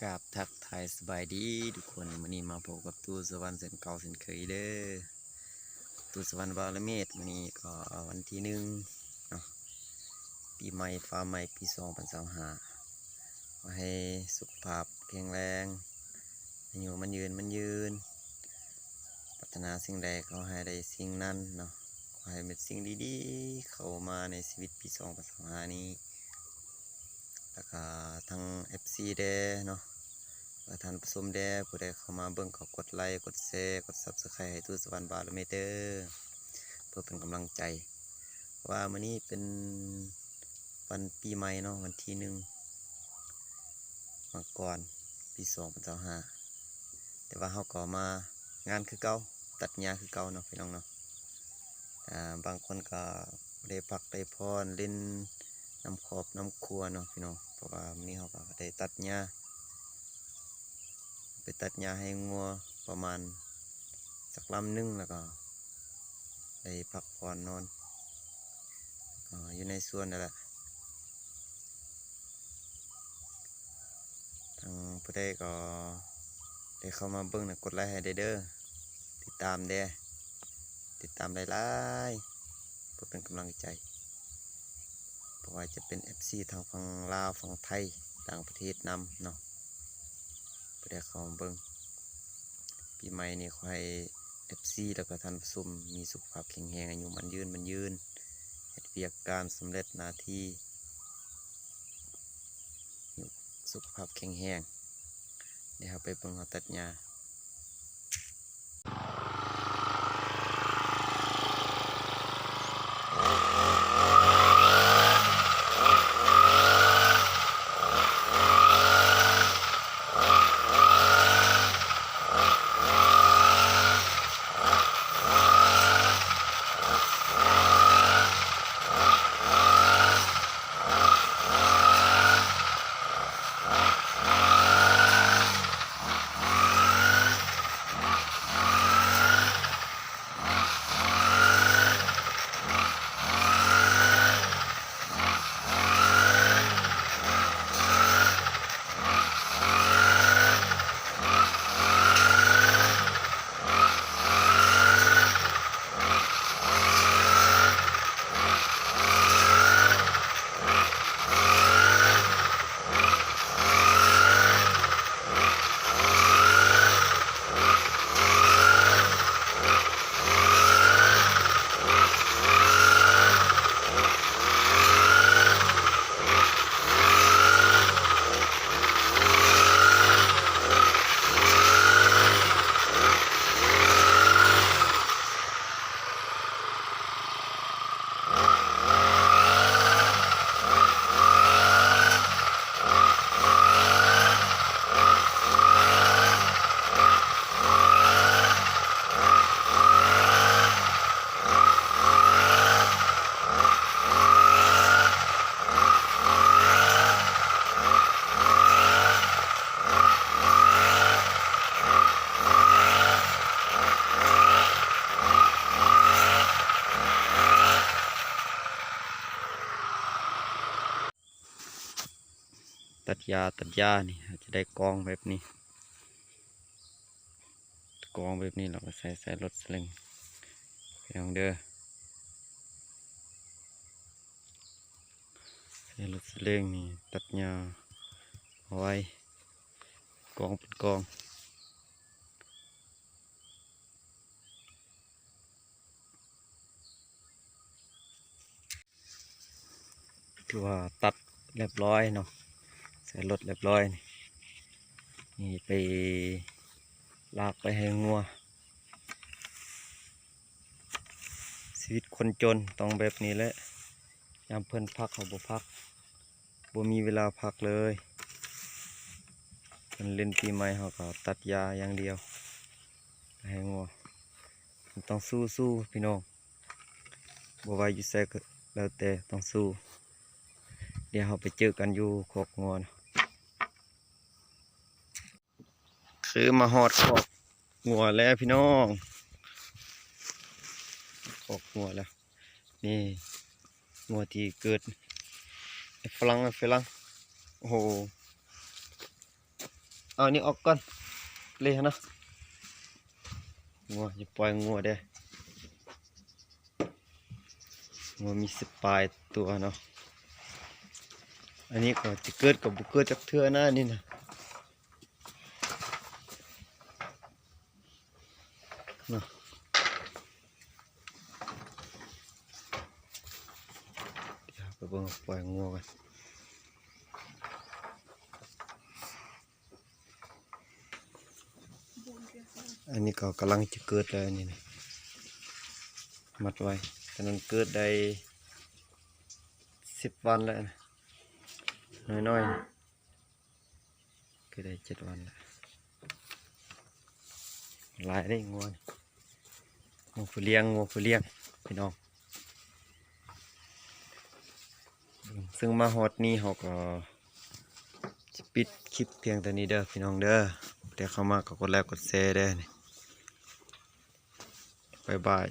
ກາບທັກທາຍສະບາຍດີທຸກຄົນ, ມື້ນີ້ມາພົບກັບຕູ້ສະຫວັນເຊັ່ນເກົ່າເຊັ່ນເຄີຍເດີ. ຕູ້ສະຫວັນວາລະເມດ, ມື້ນີ້ກໍວັນທີໜຶ່ງເນາະ, ປີໃໝ່ຟ້າໃໝ່ ປີສອງພັນຊາວຫ້າ. ຂໍໃຫ້ສຸຂະພາບແຂງແຮງ, ອາຍຸໝັ້ນຍືນ, ໝັ້ນຍືນ, ປາດຖະໜາສິ່ງໃດຂໍໃຫ້ໄດ້ສິ່ງນັ້ນເນາະ. ຂໍໃຫ້ມີແຕ່ສິ່ງດີໆເຂົ້າມາໃນຊີວິດປີສອງພັນຊາວຫ້ານີ້. ແລ້ວກໍທັງເອັຟຊີແດ່ເນາະ ແລະ ທ່ານຜູ້ຊົມແດ່, ຜູ້ໃດເຂົ້າມາເບິ່ງກໍກົດໄລ ກົດແຊ ກົດຊັບສະໄຄຣບ໌ໃຫ້ຕູ້ສະຫວັນວາລະເມດເດີ ເພື່ອເປັນກຳລັງໃຈ. ເພາະວ່າມື້ນີ້ເປັນວັນປີໃໝ່ເນາະ, ວັນທີໜຶ່ງມັງກອນ ປີສອງພັນຊາວຫ້າ, ແຕ່ວ່າເຮົາກໍມາງານຄືເກົ່າ, ຕັດຫຍ້າຄືເກົ່າເນາະ ພີ່ນ້ອງເນາະ. ອ່າ ບາງຄົນກໍໄດ້ພັກໄດ້ຜ່ອນ ຫຼິ້ນນຳຄອບນຳຄົວເນາະ ພີ່ນ້ອງ, ເພາະວ່າມື້ນີ້ເຮົາກໍໄດ້ຕັດຫຍ້າ, ໄປຕັດຫຍ້າໃຫ້ງົວປະມານສັກລຳໜຶ່ງ ແລ້ວກໍໄດ້ພັກຜ່ອນນອນ ກໍຢູ່ໃນສວນນັ້ນແຫຼະ. ທາງຜູ້ໃດກໍໄດ້ເຂົ້າມາເບິ່ງນະ ກົດໄລໃຫ້ແດ່ເດີ, ຕິດຕາມແດ່, ຕິດຕາມຫຼາຍໆ ເພື່ອເປັນກຳລັງໃຈ, ບໍ່ວ່າຈະເປັນເອັຟຊີທາງຝັ່ງລາວ, ຝັ່ງໄທ, ຕ່າງປະເທດນຳເນາະ. ຜູ້ໃດເຂົ້າມາເບິ່ງ ປີໃໝ່ນີ້ ຂໍໃຫ້ເອັຟຊີ ແລ້ວກໍທ່ານຜູ້ຊົມມີສຸຂະພາບແຂງແຮງ, ອາຍຸໝັ້ນຍືນ, ໝັ້ນຍືນ, ເຮັດວຽກການສຳເລັດໜ້າທີ່, ມີສຸຂະພາບແຂງແຮງ. ດຽວເຮົາໄປເບິ່ງເຂົາຕັດຫຍ້າ. ຕັດຫຍ້າ, ຕັດຫຍ້ານີ້ ເຮົາຈະໄດ້ກອງແບບນີ້, ກອງແບບນີ້ ແລ້ວກໍໃສ່, ໃສ່ລົດສະເລັງ ພີ່ນ້ອງເດີ. ໃສ່ລົດສະເລັງນີ້ ຕັດຫຍ້າເອົາໄວ້ ກອງເປັນກອງ. ຖືວ່າຕັດລຽບຮ້ອຍເນາະ, ໃສ່ລົດລຽບຮ້ອຍ. ນີ້ໄປລາກໄປໃຫ້ງົວ. ຊີວິດຄົນຈົນຕ້ອງແບບນີ້ແຫຼະ, ຍາມເພິ່ນພັກເຮົາບໍ່ພັກ, ບໍ່ມີເວລາພັກເລີຍ. ເພິ່ນຫຼິ້ນປີໃໝ່ເຮົາກໍຕັດຫຍ້າຢ່າງດຽວ ໃຫ້ງົວ. ມັນຕ້ອງສູ້ໆ ພີ່ນ້ອງ, ບໍ່ວ່າຢູ່ໃສກໍແລ້ວແຕ່ຕ້ອງສູ້. ດຽວເຮົາໄປເຈີກັນຢູ່ຄອກງົວເນາະ. ຄືມາຮອດຄອກງົວແລ້ວພີ່ນ້ອງ, ຄອກງົວແລ້ວ. ນີ້ງົວທີ່ເກີດ ໄອ້ຝຣັ່ງ, ໄອ້ຝຣັ່ງ. ໂອ້ໂຫ. ເອົານີ້ອອກກ່ອນ ເລຍເນາະ. ງົວ ຢ່າປ່ອຍງົວເດີ້. ງົວມີສິບປາຍຕົວເນາະ. ອັນນີ້ກໍຈະເກີດກໍບໍ່ເກີດຈັກເທື່ອນະ ອັນນີ້ນະ ເນາະ. ດຽວໄປເບິ່ງ ປ່ອຍງົວກັນ. ອັນນີ້ກໍກຳລັງຈະເກີດແລ້ວ ອັນນີ້ນະ ມັດໄວ້. ຕອນນັ້ນເກີດໄດ້ສິບວັນແລ້ວນະ ນ້ອຍໆ ເກີດໄດ້ເຈັດວັນແລ້ວ. ຫຼາຍເດ້ງົວ ງົວຜູ້ລ້ຽງ ງົວຜູ້ລ້ຽງ ພີ່ນ້ອງ. ເຊິ່ງມາຮອດນີ້ເຮົາກໍຊິປິດຄລິບພຽງເທົ່ານີ້ເດີ້ ພີ່ນ້ອງເດີ້. ຜູ້ໃດເຂົ້າມາກໍກົດໄລກົດແຊເດີ້. ບາຍບາຍ.